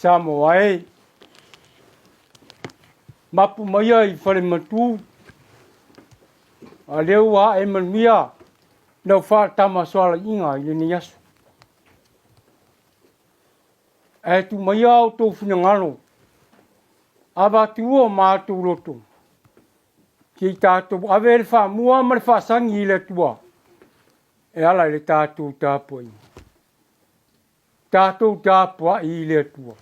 Samoa e, mapu maia i Falematu, a lea ua ae manuia lau faatamasoalaiga i lenei aso. Ae tuu maia outou finagalo, avatu o matou loto, se i tatou ave le faamua ma le faasagi i le Atua e ala i le tatou tapuaiga. Tatou tapuai i le Atua.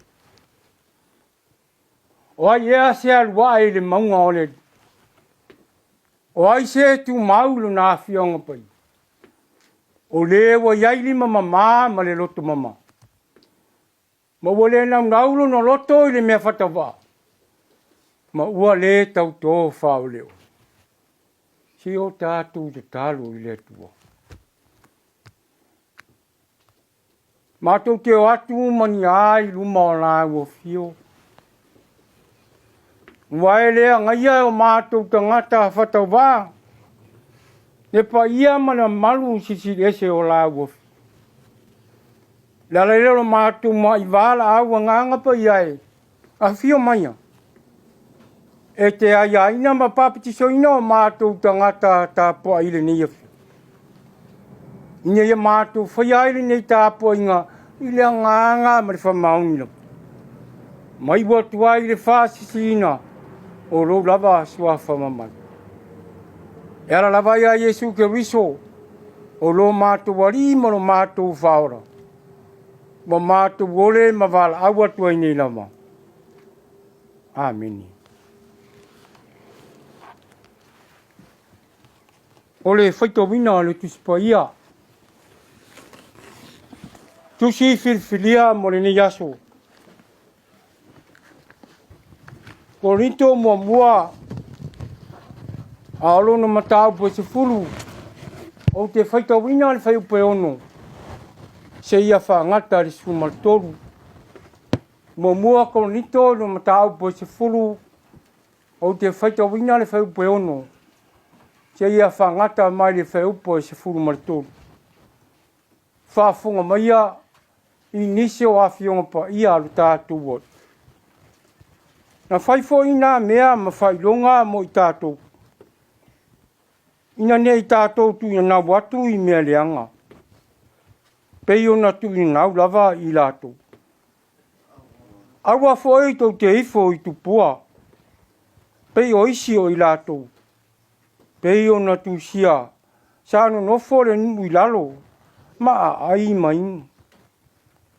O ai ea se alu ae i le mauga o le Alii? O ai se tumau i lona afioaga paia? O le ua i ai lima mama ma le loto mama, ma ua le naunau lona loto i le mea faatauvaa, ma ua le tautō faaoleo. Se o tatou tatalo i le Atua. Matou te o atu ma ni a i luma o lāua afio. Ua e le agaia e o matou tagata fatauvaa le paia ma le mamalu silisili ese o lāua afio. Le ala lea o lo matou maivā laau agaga paia e, afio maia. E te aiaina ma papatisoina o matou tagata tapuai i lenei afiafi. Ina ia matou faia ai lenei tapuaiga i le agaga ma le faamaoni lava. Mai ua atu ai le faasisiina o lou lava suafa mamalu. E ala lava ia Iesu Keriso o lo matou Alii ma lo matou Faaola, ua matou ole ma valaau atu ai nei lava. Amene. O le faitauina o le Tusi Paia, Tusi filifilia mo lenei aso. Korinto muamua, a o lona mataupu e 10, ou te faitauina le fuaiupu e 6, seia faagata le 13. Muamua Korinito i lona mataupu e 10, ou te faitauina le fuaiupu e 6, seia faagata mai le fuaiupu e 13. Faafofoga maia i nisi o afioga paia a lo tatou Alii. Na fai foi nā mea ma faailoga mo i tatou, ina ne i tatou tuuinanau atu i mea leaga, pei ona tuuinanau lava i latou. Aua foi tou te ifo i tupua, pei o isi o i latou, pei ona tusia sa nonofo le nuu i lalo ma aai ma inu,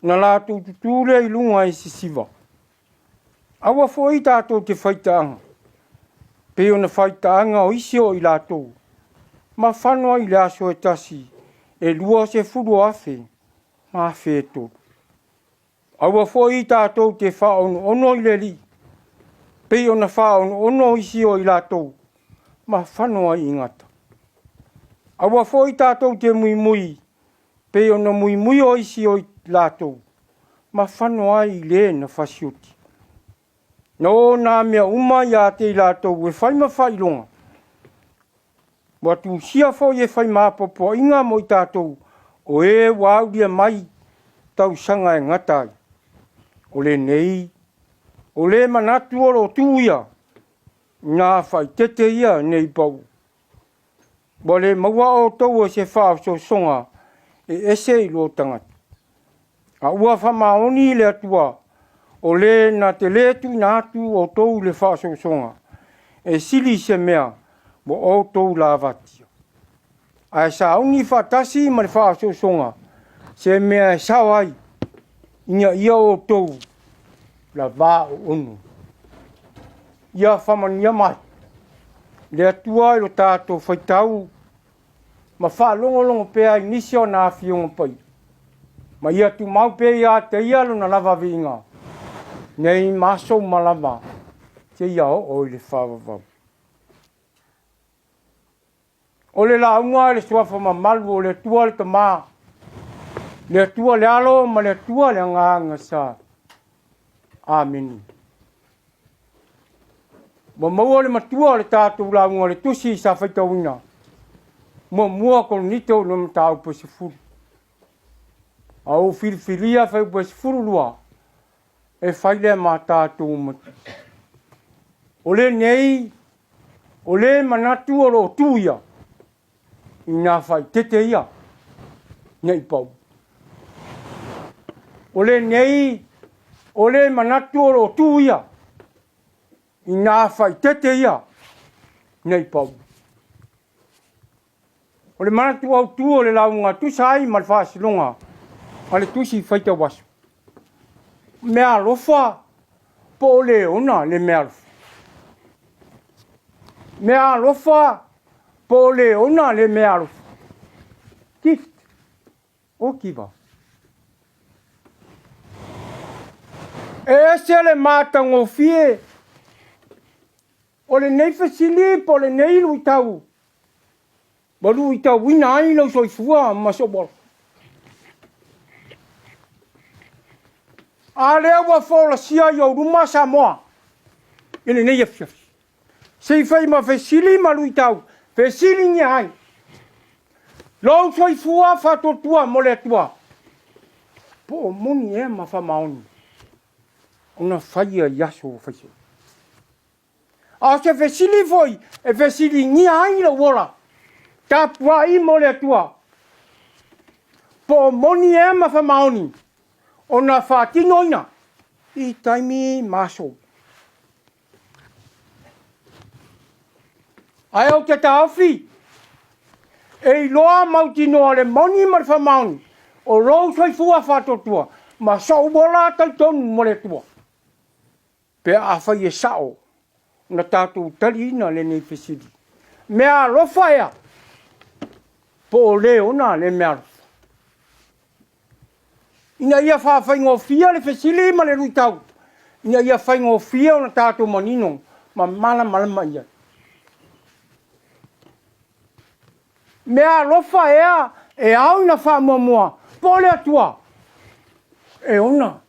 na latou tutū lea i luga i sisiva. Aua foi tatou te faitaaga, pei ona faitaaga o isi o i latou, ma fano ai i le aso e tasi e 20,000 ma 3,000. Aua foi tatou te faaonoono i le Alii, pei ona faaonoono isi o i latou ma fano ai i gata. Aua foi tatou te muimui, pei ona muimui o isi o i latou ma fano ai i le na fasioti. Na oo nā mea uma ia te i latou e fai ma faailoga, ua tusia foi e fai ma apoapoaiga mo i tatou o e ua aulia mai tausaga e gata ai. O lenei, o le manatu o lo o tuu ia, ina faaitete ia nei pau. Ua le maua outou e se faaosoosoga e ese i lo tagata. A ua faamaoni le Atua, o le na te le tuuina atu outou i le faaosoosoga, e sili se mea ua outou lavatia. Ae sauni faatasi ma le faaosoosoga se mea e sao ai, ina ia outou lavā oonu. Ia faamanuia mai le Atua i lo tatou faitau ma faalogologo pea i nisi o ana afioga paia, ma ia tumau pea ia te ia lona lava viiga, nei ma aso uma lava, seia oo i le faavavau. O le lauga i le suafa mamalu o le Atua le Tama, le Atua le Alo ma le Atua le Agaga Sa. Amene. Ua maua le matua o le tatou lauga o le tusi sa faitauina muamua Korinito no mataupu e 10. A ou filifilia fuaiupu e 12. E fai lea ma tatou matua. O lenei, o le manatu o lo o tu ia, i nā faaeteete ia, ne i pau. O lenei, o le manatu o lo o tu ia, i nā faaeteete ia, ne i pau. O le manatu autu o le lauga tusa ai ma le faasinoga a le Tusi Faitau Aso, meaalofa po o le ona le meaalofa. Meaalofa po o le ona le meaalofa. Gift or giver. E ese le matagofie O lenei fesili po o lenei luitau ua luitauina ai lou soifua ma sou ola. A lea ua folasia i ou luma Samoa i lenei afiafi. Se i fai ma fesili ma luitau, fesiligia ai lou soifua faatuatua mo le Atua, po o moni ea ma faamaoni ona faia i aso ua fai soo. A o se fesili foi e fesiligia ai lou ola, tapuai mo le Atua, po o moni ea ma faamaoni ona faatinoina i taimi ma aso. Ae ou te taofi, e iloa mautinoa le moni ma le faamaoni o lou soifua faatuatua ma sou ola talitonu mo le Atua. Pe afai e sao na tatou taliina lenei fesili, meaalofa ea po o le ona le meaalofa? Ina ia faafaigofie le fesili ma le luitau, ina ia faigofie ona tatou manino ma malamalama i ai. Meaalofa ea e ao ina faamuamua po o le Atua e ona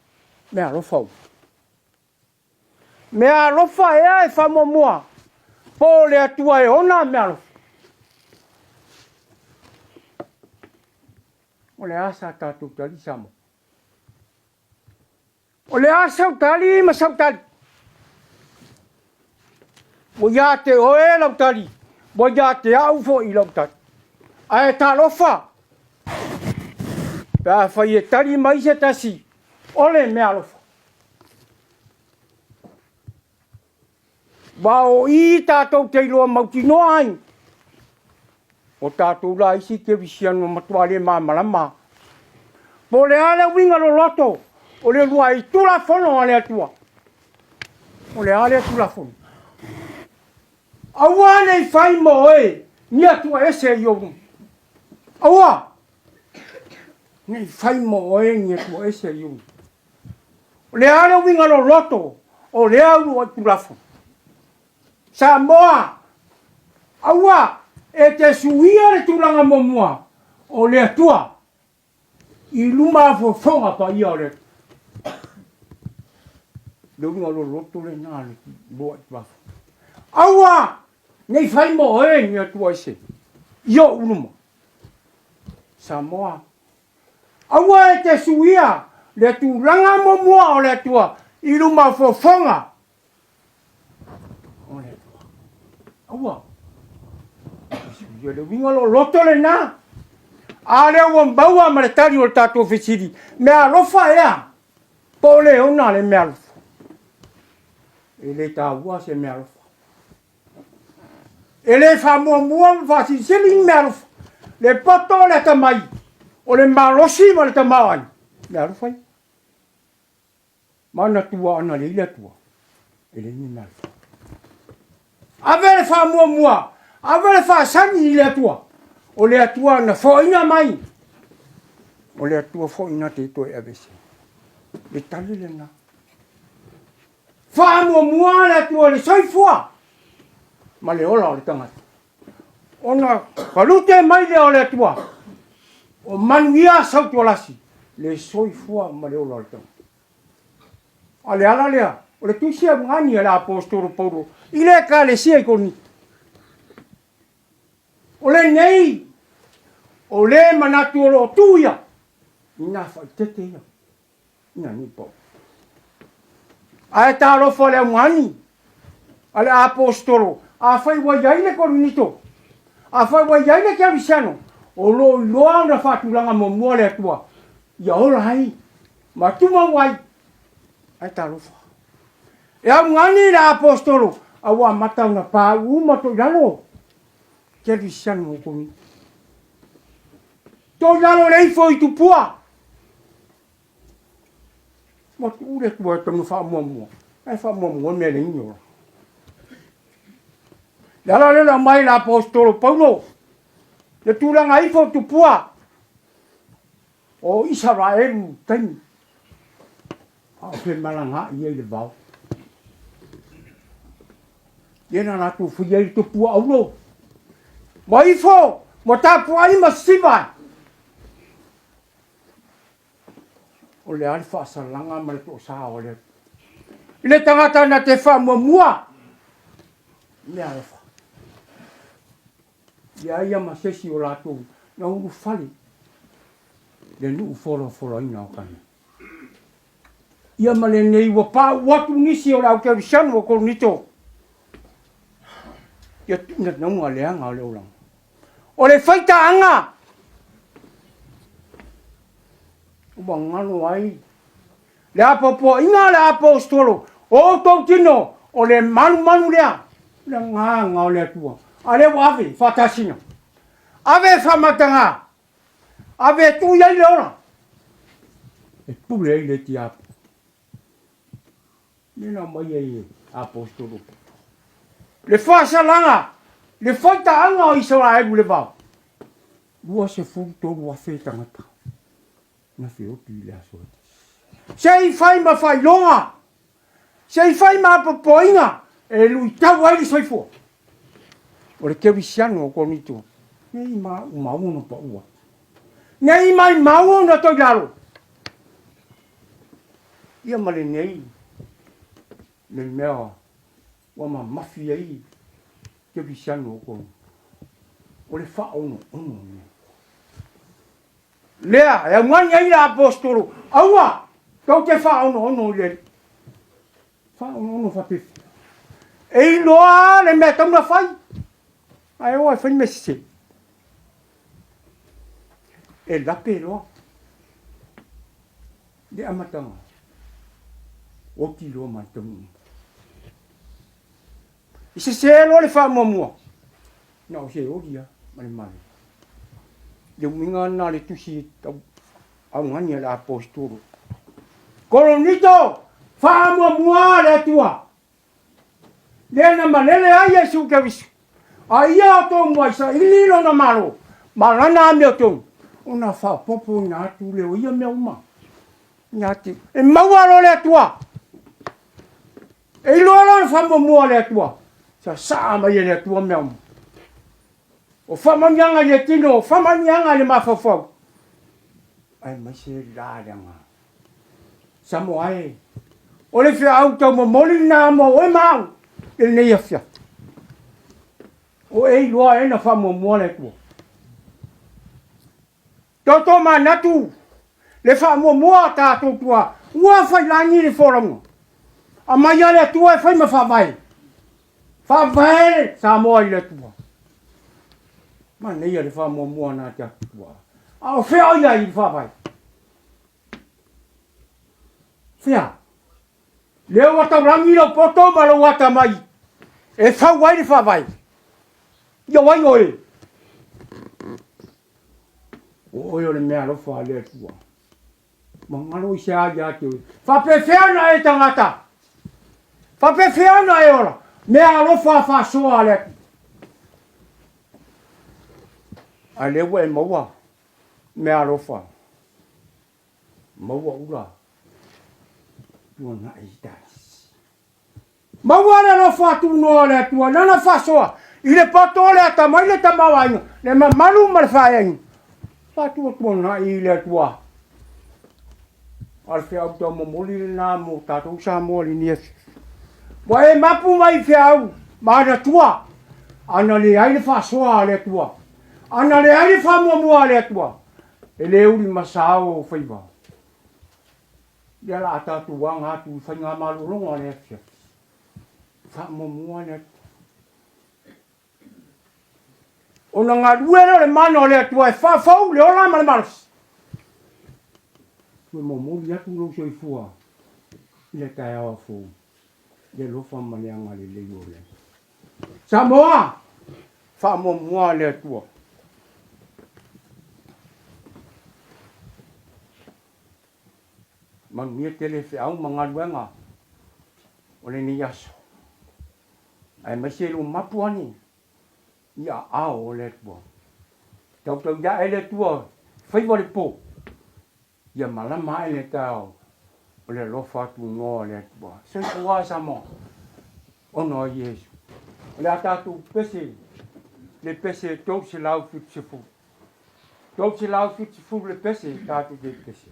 meaalofa uma? Meaalofa ea e faamuamua po o le Atua e ona meaalofa? O le a sa tatou tali Samoa? O le a sau tali ma sau tali? Ua ia te oe lau tali, ua ia te au foi lau tali. Ae talofa, pe afai e tali mai se tasi, o le meaalofa. Aua o i tatou te iloa mautinoa ai, o tatou la isi kerisiano matua le malamalama. Po o le a le uiga loloto o le uluai Tulafono a le Atua? O le a lea Tulafono? Aua ne i fai mo oe ni atua ese i ou luma. Aua ne i fai mo oe ni atua ese i ou luma. O le a le uiga loloto o lea uluai Tulafono? Samoa, aua e te suia le tulaga muamua o le Atua i luma afofoga paia o le Atua. Le uiga loloto lena le uluai Tulafono. Aua ne i fai mo oe ni Atua ese i ou luma. Samoa, Aua e te suia le tulaga muamua o le Atua i luma o fofoga o le Atua. Aua e te suia le uiga loloto lena. A lea ua maua ma le tali o le tatou fesili, meaalofa ea po o le ona le meaalofa? E le taua se meaalofa. E le faamuamua ma faasilisili ni meaalofa. Le poto o le atamai, o le malosi ma le tamaoaiga, meaalofa ia. Manatua ana leai le Atua, e leai ni meaalofa. Ave le faamuamua, ave le faasagi i le Atua. O le Atua na foaina mai, o le Atua foi na te toe aveese. Le tali lena. Faamuamua le Atua i le soifua ma le ola o le tagata. Ona palute mai lea o le Atua, o manuia sautualasi le soifua ma le ola o le tagata. A le ala lea, o le tusi augani a le Aposetolo Paulo i le Ekalesia i Korinito. O lenei, o le manatu o lo o tu ia, i nā faaeteete ia. Ina ni pau. Ae talofa le augani a le Aposetolo, afai ua i ai le Korinito, afai ua i ai le Kerisiano, o lo o iloa ona faatulaga muamua le Atua ia ola ai ma tumau ai. Ae talofa. E augani le Aposetolo, a ua amata ona pauu uma toilalo Kerisiano o Korinito. Toilalo le ifo i tupua. Ua tuu le Atua e tauna faamuamua, ae faamuamua mea leai ni ola. Le ala lea na aumai le Aposetolo Paulo, le tulaga ifo tupua o Isaraelu taimi, a o femalagaai ai i le vao. Lea na latou faia ai le tupua auro, ma ifo, ma tapuai ma sisiva ai. O le a le faasalaga ma le toasa o le Atua i le tagata na te faamuamua mea alofa. Ia ia ma se isi o latou na ulufale le nuu folafolaina o Kana. Ia ma lenei ua pauu atu nisi o le au Kerisiano o Korinito ia tuuina nauga leaga o le olaga. O le faitaaga ua galo ai le apoapoaiga a le aposetolo o outou tino, o le malumalu lea, le agaga o le Atua, a lea ua ave faatasina, ave faamataga, ave e tuu i ai le ola e pule ai le tiapo. Lea na aumai ai e aposetolo le faasalaga, le faitaaga o Isaraelu i le vao, 23,000 tagata na feoti i le aso e tasi. Se i fai ma faailoga, se i fai ma apoapoaiga e luitau ai le soifua. O le kerisiano o Korinito, ne i maumau ona pau atu, ne i maimau ona toe lalo. Ia ma lenei le mea ua mamafi ai kerisiano o Korinito, o le faaonoono o Lea e augani ai le aposetolo, aua tou te faaonoono i le Alii. Faaonoono faapefea? E iloa le mea e tatau ona fai, ae o e fai mea sese. E lape loa le amataga, oti loa ma le taunuuga. I sese loa le faamuamua, na o se oli lava ma le Malo. Le uiga lena o le tusi tau augani a le Aposetolo. Koronito, faamuamua le Atua, lea na malele ai Iesu Keriso, a ia o tou muai saili lona Malo ma lana amiotonu, ona faaopoopoina atu lea o ia mea uma ia te. E maua loa le Atua. E iloa loa le faamuamua a le Atua, sasaa mai e le Atua mea uma. O faamanuiaga i le tino, o faamanuiaga i le mafaufau, aemaise la le agaga. Samoa e, o le feau taumomoli lena mo oe ma au i lenei afiafi. O e iloa e na faamuamua le Atua. Toto manatu le faamuamua a tatou tua ua failagi le folauga. Aumai a le Atua e fai ma faavae. Faavae Samoa i le Atua. Manaia le faamuamua na te Atua. A o fea o i ai le faavae? Fea? Lea ua taulagi lou poto ma lou atamai e fau ai le faavae. Ia wai oe? O oe o le mea alofa a le Atua. Ua galo i se a ia te oe. Faapefea ona e tagata? Faapefea ona e ola? Mea alofa faasoa a le Atua. A lea ua e maua mea alofa. Maua ula tuanai i talisi. Maua le alofa tunoa o le Atua, Lana faasoa i le poto o le atamai, le tamaoaiga, le mamalu ma le faaeaiga. Faatuatuanai i le Atua. A o le feau taumomoli lena mo tatou Samoa i lenei afiafi. Ua e mapu mai i feau ma anatua, ana leai le faasoa a le Atua, ana leai le faamuamua a le Atua, e le uli masao ou faiva. Lea la a tatou aga atu i faigamalologa o le afiafi. Faamuamua le Atua. Ona galue lea o le mana o le Atua e faafou le ola ma le malosi. Toe momoli atu lou soifua i le taeao fou i le alofa ma le agalelei o le Atua. Samoa, faamuamua le Atua. Manuia tele feau ma galuega o lenei aso, aemaise lou mapu ane i aao o le Atua. Tautauiae le Atua i faiva le po, ia malama ae le taeao o le alofa tunoa o le Atua. Soifua Samoa, ona o Iesu. O le a tatou pese, le pese 370. 370 le pese, tatou te pese.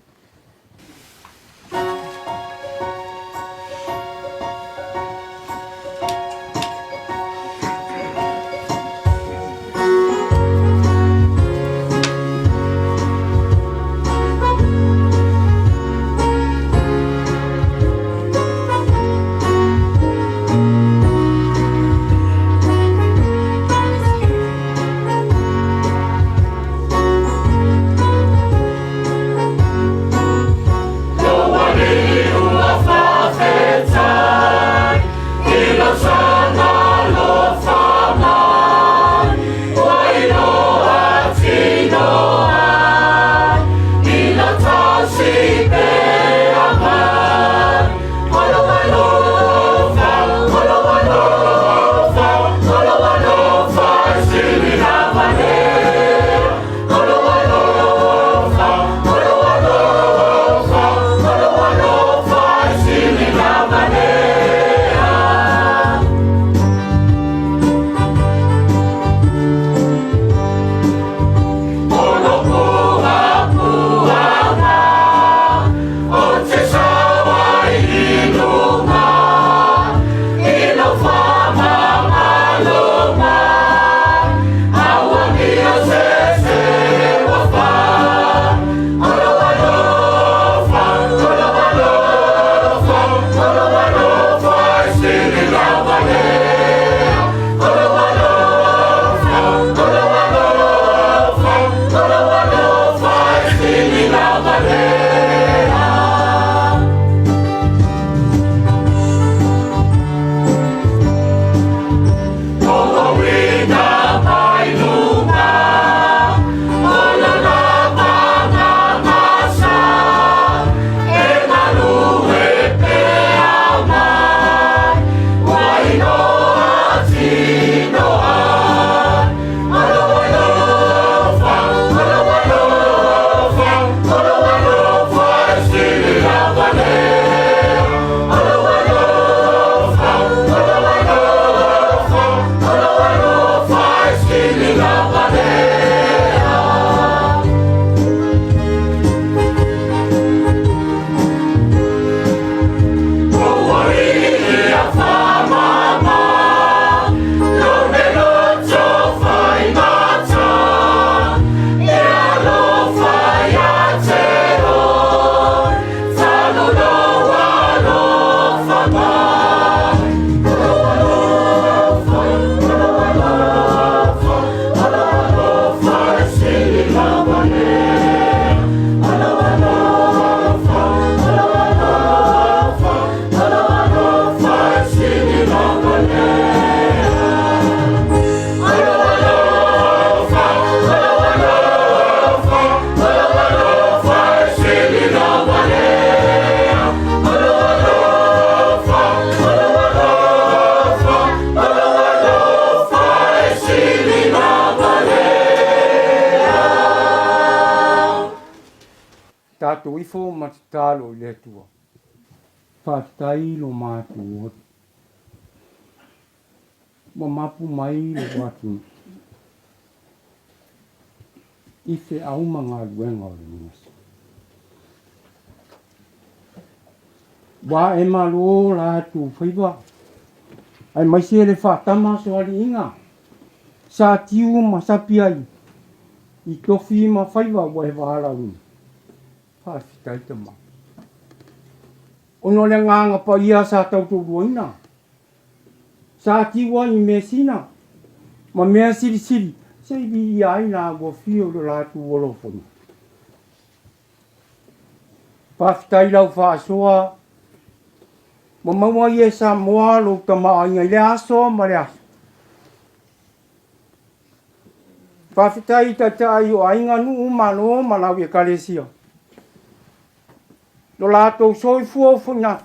Tatou ifo ma tatalo i le Atua. Faafetai lo matou atu. Ua mapu mai lou atunuu i feau ma galuega o lenei aso. Ua e malo la atu faiva, aemaise le faatama soaliiga sa tiu ma sapi ai i tofi ma faiva ua e valaauina. Faafetai tama. Ona o le agaga paia sa tautouluaina, sa tiu ai i measina ma mea silisili se i viia ai la ua fio i lo latou alofaina. Faafetai i lau faasoa ua maua ai e Samoa lou tamaoaiga i lea aso ma lea aso. Faafetai i taitai o aiga, nuu, malo ma lau Ekalesia. Lo latou soifua ofoina atu,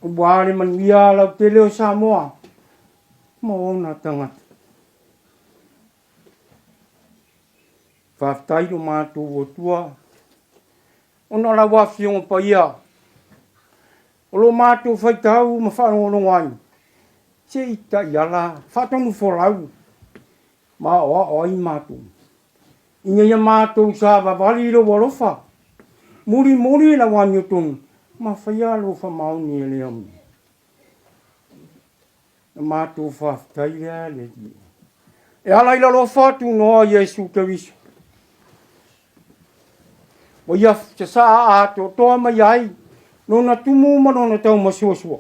aua le manuia lautele o Samoa ma ona tagata. Faafetai lo matou Atua, ona o lau Afioga Paia, o lo matou faitau ma faalogologo ai, se i taiala faatonufolau ma aoao ai matou, ina ia matou savavali i lou alofa, mulimuli lau amiotonu, ma faia lou faamaoni e le aumai. Na matou faafetai lea le Alii. E ala i le alofa tunoa Iesu Keriso. Ua ia sasaa atoatoa mai ai lona tumu ma lona taumasuasua.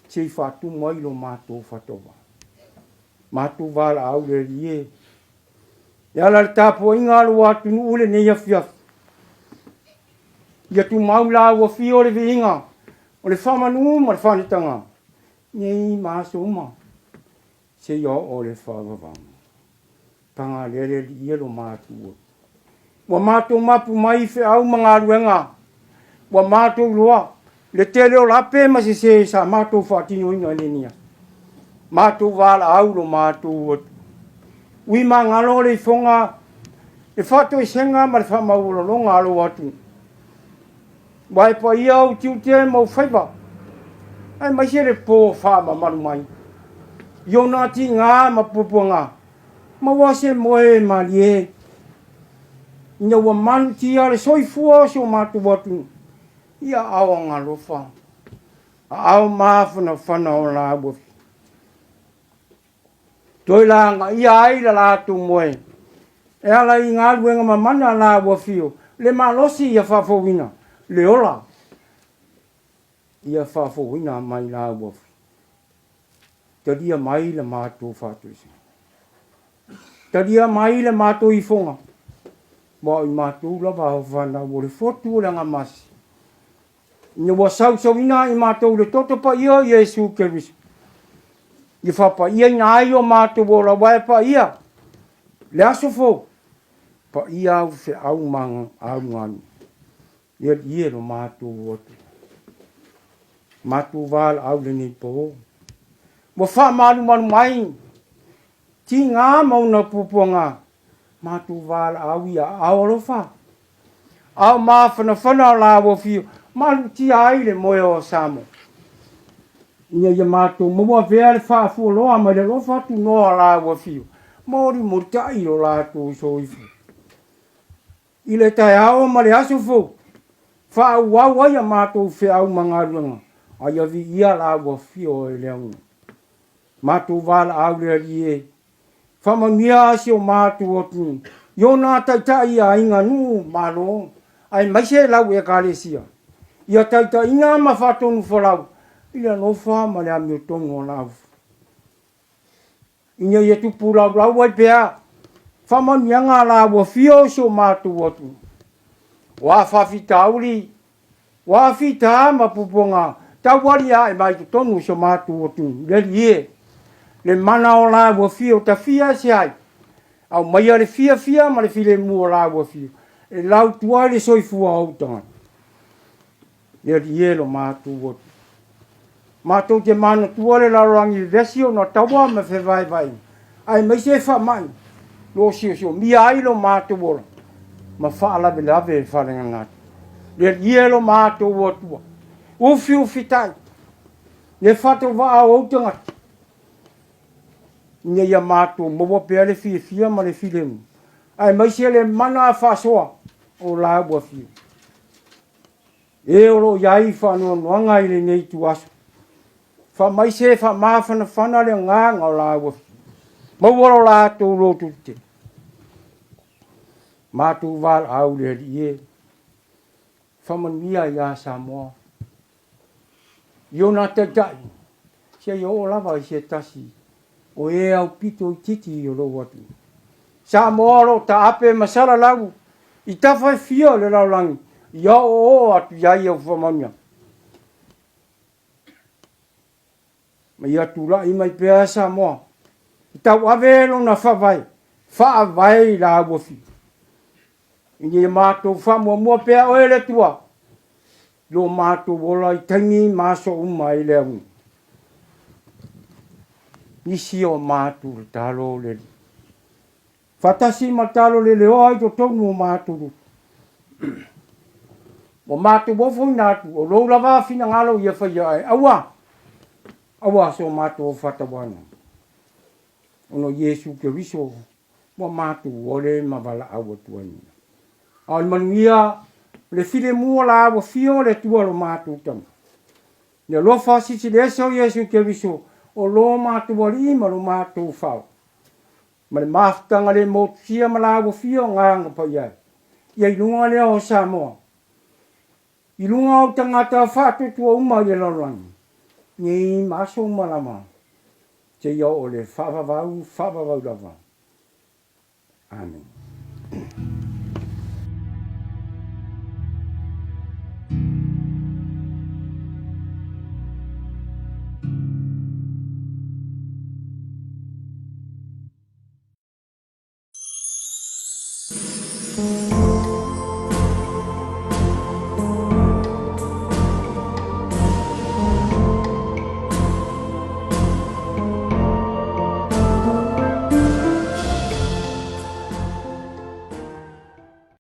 Se i faatumu ai lo matou faatauvaa. Matou valaau le Alii e. E ala i le tapuaiga a lou atunuu lenei afiafi. Ia tumau la ua fio le viiga o le faamanu ma le faanetaga nei ma aso uma seia oo le faavavau. Paga lea le Alii e lo matou Ua matou mapu mai i feau ma galuega, ua matou iloa le tele o lape ma sese sa matou faatinoina i lenei aso. Matou valaau lo matou Atua. Ui magalo le ifoga, le faatoesega ma le faamaualaloga a lou atunuu. Ua e paia ou tiute ma ou faiva, aemaise le po faamamalu mai i ona tiga ma puapuaga, maua se moe malie ina ua malutia le soifua o si o matou atunuu i aao agalofa, aao mafanafana o la ua Toe lagaia ai la latou moe e ala i galuega mamana la ua fio le malosi ia faafouina le ola ia faafouina mai la ua fio. Talia mai la matou faatoesega. Talia mai le matou ifoga, aua o i matou lava o fanau o le fotu o le agamasi. Ina ua sausauina i matou i le toto paia o Iesu Keriso, ia faapaiaina ai o matou ola aua e paia le aso fou, paia au feau ma au galuega. Le Alii e lo matou Atua. Matou valaau lenei po. Ua faamalumalu mai tiga ma ona puapuaga, matou valaau i aao alofa. Ao mafanafana o la ua fio malutia ai le moe o Samoa. Ina ia matou maua avea le faafualoa mai le alofa tunoa o la ua fio molimolitai lo latou soifua. I le taeao ma le aso fou, faaauau ai a matou feau ma galuega, a ia viia la ua fio e le auga. Matou valaau le Alii e, faamanuia si o matou atunuu i ona taitai i aiga, nuu, malo, aemaise lau Ekalesia, ia taitaiina ma faatonufolau i le alofa ma le amiotonu o lau Ina ia tupu laulau ai pea faamanuiaga a la ua fia o si o matou atunuu. O a faafitauli, o a fita ma puapuaga tauali ae mai totonu o si o matou atunuu, le Alii e, le mana o la ua fia o tafia ese ai, aumaia le fiafia ma le filemu o la ua fia, e lautua ai le soifua o ou tagata. Le Alii e lo matou Atua. Matou te manatua le lalolagi vevesi ona taua ma fevaevaega, aemaise faamai lo siosiomia ai lo matou ola ma faalavelave faalenatura. Le Alii e lo matou Atua, ufiufitai le faatauvaa o ou tagata, ina ia matou maua pea le fiafia ma le filemu, aemaise le mana faasoa o la ua afio. E o lo o i ai faanoanoaga i lenei ituaso. Faamaise faamafanafana le agaga o laua. Maua lo latou lototetele. Matou valaau le Alii e. Faamanuia ia Samoa i ona taitai seia oo lava i se tasi o e aupito itiiti o lou atunuu. Samoa o lo o taape ma salalau i tafa e fia o le lalolagi, ia oooo atu i ai au faamanuiaga. Ma ia tulai mai pea Samoa e tauave lona faavae, faavae i la auafi. Ina ia matou faamuamua pea oe le Atua i lo matou ola i taimi ma aso uma e le auga. Nisi o matou tatalo le Alii. Faatasi ma talo leleoa i totonu o matou loto. Ua matou ofoina atu, o lou lava finagalo ia faia ae aua, aua so matou ofatauaga. Ona o Iesu Keriso ua matou ole ma valaau atu ai. A o le manuia, o le filemu o la ua fio le Atua lo matou Tama. Le alofa silisili ese o Iesu Keriso o lo matou Alii ma lo matou Fao. Ma le mafutaga le motusia ma la ua fia o Agaga Paia e ia i luga lea o Samoa, i luga o tagata faatuatua uma i le lalolagi, nei ma aso uma lava, seia oo i le faavavau faavavau lava. Amene.